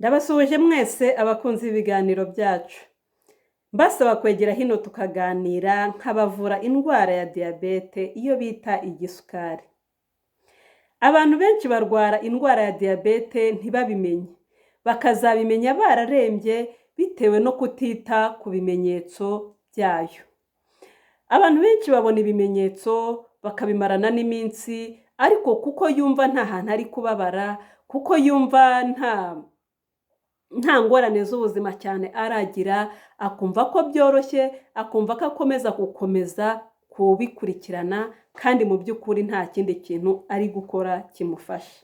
Ndabasuhuje mwese abakunzi b'ibiganiro byacu, mbasaba kwegera hino tukaganira nkabavura indwara ya diyabete iyo bita igisukari. Abantu benshi barwara indwara ya diyabete ntibabimenye, bakazabimenya bararembye bitewe no kutita ku bimenyetso byayo. Abantu benshi babona ibimenyetso bakabimarana n'iminsi, ariko kuko yumva nta hantu ari kubabara, kuko yumva nta ngorane z'ubuzima cyane aragira, akumva ko byoroshye, akumva ko akomeza gukomeza kubikurikirana kandi mu by'ukuri nta kindi kintu ari gukora kimufasha.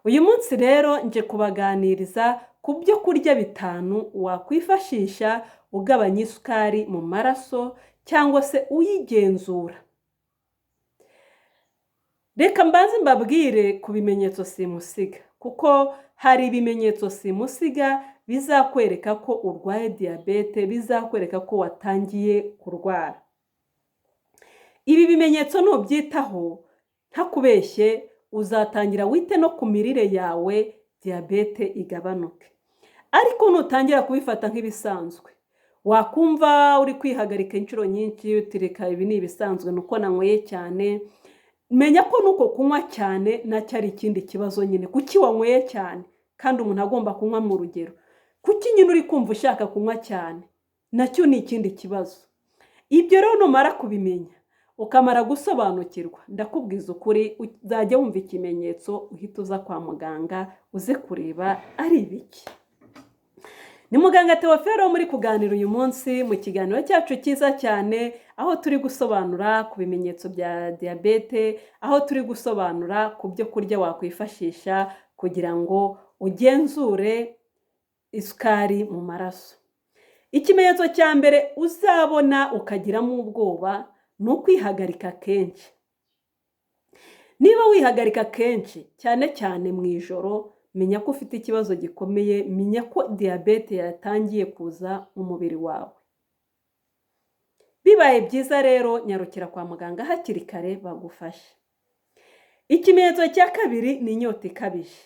Uyu munsi rero nje kubaganiriza ku byo kurya 5 wakwifashisha ugabanya isukari mu maraso cyangwa se uyigenzura. Reka mbanze mbabwire ku bimenyetso simusiga, kuko hari ibimenyetso simusiga bizakwereka ko urwaye diyabete, bizakwereka ko watangiye kurwara. Ibi bimenyetso nubyitaho ntakubeshye, uzatangira wite no ku mirire yawe, diyabete igabanuke. Ariko nutangira kubifata nk'ibisanzwe, wakumva uri kwihagarika inshuro nyinshi, uti reka ibi ni ibisanzwe ni uko nanyweye cyane, menya ko nuko kunywa cyane nacyo ari ikindi kibazo nyine. Kuki wanyweye cyane kandi umuntu agomba kunywa mu rugero? Kuki nyine uri kumva ushaka kunywa cyane? Nacyo ni ikindi kibazo. Ibyo rero numara kubimenya ukamara gusobanukirwa, ndakubwiza ukuri uzajya wumva ikimenyetso uhita uza kwa muganga uze kureba ari ibiki. Ni muganga Theophile muri kuganira uyu munsi mu kiganiro cyacu cyiza cyane, aho turi gusobanura ku bimenyetso bya diyabete, aho turi gusobanura ku byo kurya wakwifashisha kugira ngo ugenzure isukari mu maraso. Ikimenyetso cya mbere uzabona ukagiramo ubwoba ni ukwihagarika kenshi. Niba wihagarika kenshi cyane cyane mu ijoro, menya ko ufite ikibazo gikomeye, menya ko diyabete yatangiye kuza mu mubiri wawe. Bibaye byiza rero nyarukira kwa muganga hakiri kare bagufashe. Ikimenyetso cya kabiri ni inyota ikabije.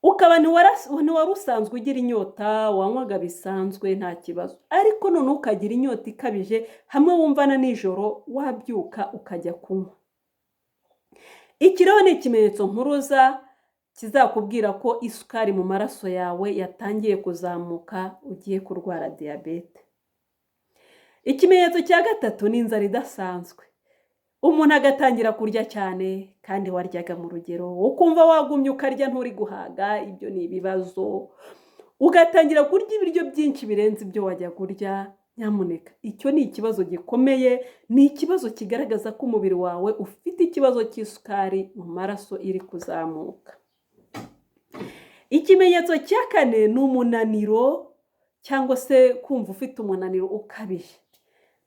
Ukaba ntiwari usanzwe ugira inyota, wanywaga bisanzwe nta kibazo, ariko noneho ukagira inyota ikabije, hamwe wumva na nijoro wabyuka ukajya kunywa. Iki rero ni ikimenyetso mpuruza kizakubwira ko isukari mu maraso yawe yatangiye kuzamuka, ugiye kurwara diyabete. Ikimenyetso cya gatatu ni inzara idasanzwe. Umuntu agatangira kurya cyane kandi waryaga mu rugero, ukumva wagumye ukarya nturi guhaga, ibyo ni ibibazo. Ugatangira kurya ibiryo byinshi birenze ibyo wajya kurya, nyamuneka icyo ni ikibazo gikomeye, ni ikibazo kigaragaza ko umubiri wawe ufite ikibazo cy'isukari mu maraso iri kuzamuka. Ikimenyetso cya kane ni umunaniro cyangwa se kumva ufite umunaniro ukabije.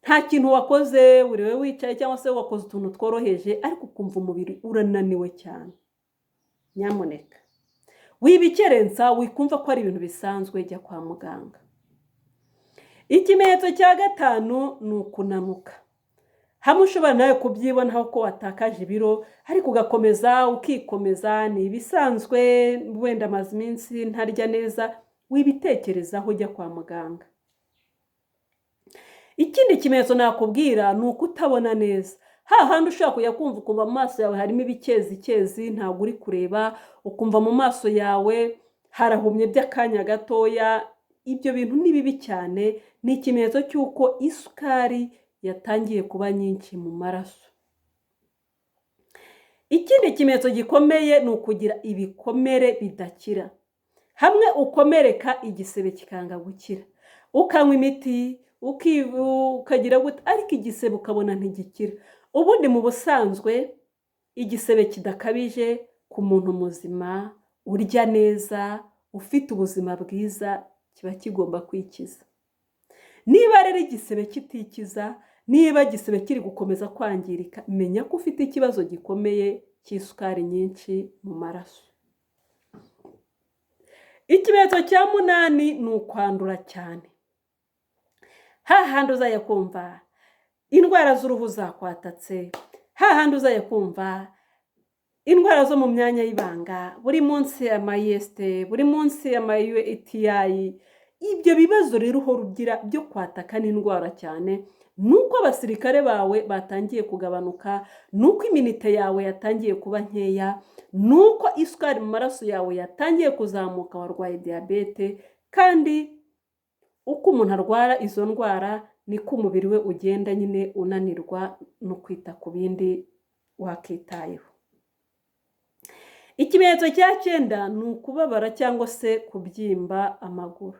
Nta kintu wakoze, wiriwe wicaye cyangwa se wakoze utuntu tworoheje, ariko ukumva umubiri urananiwe cyane. Nyamuneka wibikerensa, wikumva ko ari ibintu bisanzwe, jya kwa muganga. Ikimenyetso cya gatanu ni ukunanuka. Hamwe ushobora nawe kubyibonaho ko watakaje ibiro, ariko ugakomeza ukikomeza, ni ibisanzwe, wenda amaze iminsi ntarya neza, wibitekerezaho ujya kwa muganga. Ikindi kimenyetso nakubwira ni ukutabona neza. Hahandi ushobora kujya kumva ukumva mu maso yawe harimo ibikezikezi, ntabwo uri kureba, ukumva mu maso yawe harahumye by'akanya gatoya, ibyo bintu ni bibi cyane, ni ikimenyetso cy'uko isukari yatangiye kuba nyinshi mu maraso. Ikindi kimenyetso gikomeye ni ukugira ibikomere bidakira. Hamwe ukomereka igisebe kikanga gukira, ukanywa imiti ukagira gute, ariko igisebe ukabona ntigikira. Ubundi mu busanzwe igisebe kidakabije ku muntu muzima urya neza ufite ubuzima bwiza kiba kigomba kwikiza. Niba rero igisebe kitikiza, niba igisebe kiri gukomeza kwangirika, menya ko ufite ikibazo gikomeye cy'isukari nyinshi mu maraso. Ikimenyetso cya munani ni ukwandura cyane. Hahandi uzajya kumva indwara z'uruhu zakwatatse, hahandi uzajya kumva Indwara zo mu myanya y'ibanga, buri munsi ama IST, buri munsi ama UTI. Ibyo bibazo rero uhora ugira byo kwataka n'indwara cyane, ni uko abasirikare bawe batangiye kugabanuka, ni uko immunité yawe yatangiye kuba nkeya, ni uko isukari mu maraso yawe yatangiye kuzamuka, warwaye diyabete. Kandi uko umuntu arwara izo ndwara, niko umubiri we ugenda nyine unanirwa no kwita ku bindi wakitayeho. Ikimenyetso cya cyenda ni ukubabara cyangwa se kubyimba amaguru.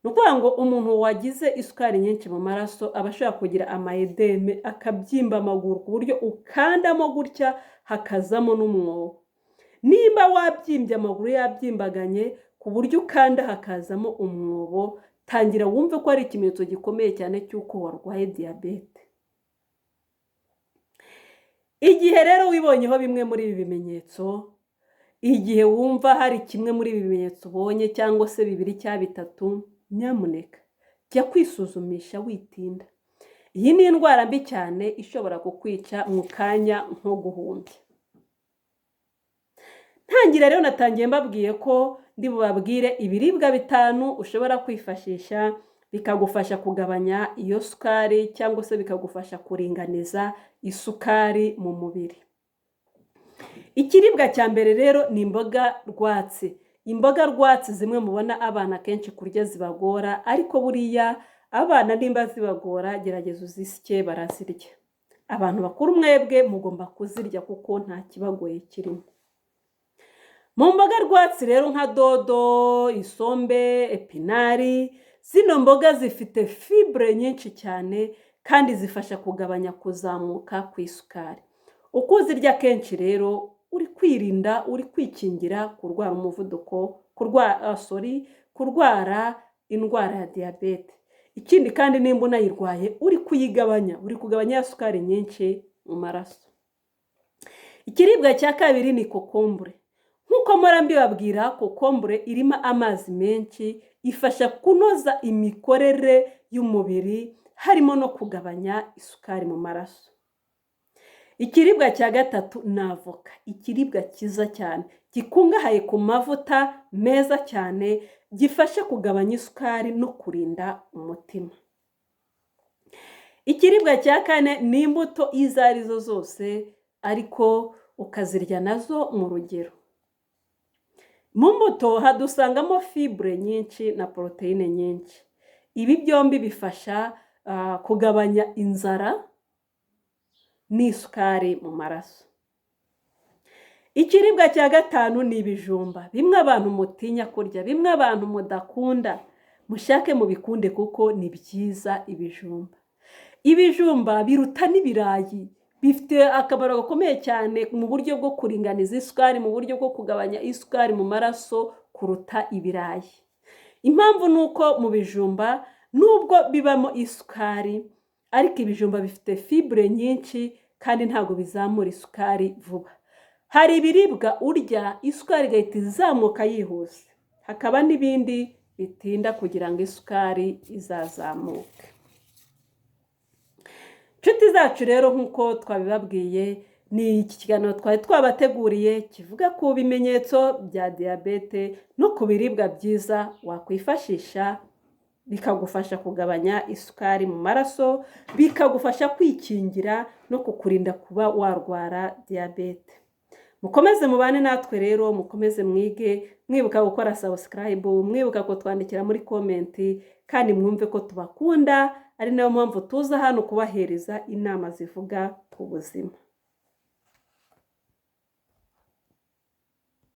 Ni ukuvuga ngo umuntu wagize isukari nyinshi mu maraso aba ashobora kugira ama œdème, akabyimba amaguru ku buryo ukandamo gutya hakazamo n'umwobo. Nimba wabyimbye amaguru, yabyimbaganye ku buryo ukanda hakazamo umwobo, tangira wumve ko ari ikimenyetso gikomeye cyane cy'uko warwaye diyabete. Igihe rero wibonyeho bimwe muri ibi bimenyetso, igihe wumva hari kimwe muri ibi bimenyetso ubonye, cyangwa se bibiri cyangwa bitatu, nyamuneka jya kwisuzumisha witinda. Iyi ni indwara mbi cyane ishobora kukwica mu kanya nko guhumbya. Ntangira rero, natangiye mbabwiye ko ndi bubabwire ibiribwa 5 ushobora kwifashisha bikagufasha kugabanya iyo sukari, cyangwa se bikagufasha kuringaniza isukari mu mubiri. Ikiribwa cya mbere rero ni imboga rwatsi. Imboga rwatsi zimwe mubona abana kenshi kurya zibagora, ariko buriya abana nimba zibagora, gerageza uzisye, barazirya. Abantu bakuru mwebwe mugomba kuzirya kuko nta kibagoye kirimo. Mu mboga rwatsi rero, nka dodo, isombe, épinards, zino mboga zifite fibre nyinshi cyane kandi zifasha kugabanya kuzamuka ku isukari. Uko uzirya kenshi rero, uri kwirinda, uri kwikingira kurwara umuvuduko, kurwara, sorry, kurwara indwara ya diyabete. Ikindi kandi, nimba unayirwaye, uri kuyigabanya, uri kugabanya ya sukari nyinshi mu maraso. Ikiribwa cya kabiri ni kokombure. Nk'uko mpora mbibabwira, kokombure irimo amazi menshi, ifasha kunoza imikorere y'umubiri, harimo no kugabanya isukari mu maraso. Ikiribwa cya gatatu ni avoka, ikiribwa cyiza cyane gikungahaye ku mavuta meza cyane, gifasha kugabanya isukari no kurinda umutima. Ikiribwa cya kane ni imbuto izo arizo zose, ariko ukazirya nazo mu rugero. Mu mbuto hadusangamo fibre nyinshi na poroteyine nyinshi. Ibi byombi bifasha kugabanya inzara n'isukari mu maraso. Ikiribwa cya gatanu ni ibijumba, bimwe abantu mutinya kurya, bimwe abantu mudakunda. Mushake mubikunde kuko ni byiza. Ibijumba, ibijumba biruta n'ibirayi, bifite akamaro gakomeye cyane mu buryo bwo kuringaniza isukari, mu buryo bwo kugabanya isukari mu maraso kuruta ibirayi. Impamvu ni uko mu bijumba, nubwo bibamo isukari, ariko ibijumba bifite fibre nyinshi kandi ntabwo bizamura isukari vuba. Hari ibiribwa urya isukari igahita izamuka yihuse, hakaba n'ibindi bitinda kugira ngo isukari izazamuke. Inshuti zacu rero, nk'uko twabibabwiye, ni iki kiganiro twari twabateguriye kivuga ku bimenyetso bya diyabete no ku biribwa byiza wakwifashisha bikagufasha kugabanya isukari mu maraso, bikagufasha kwikingira no kukurinda kuba warwara diyabete. Mukomeze mubane natwe rero, mukomeze mwige, mwibuka gukora subscribe, mwibuka kutwandikira muri comment, kandi mwumve ko tubakunda, ari nayo mpamvu tuza hano kubahereza inama zivuga ku buzima.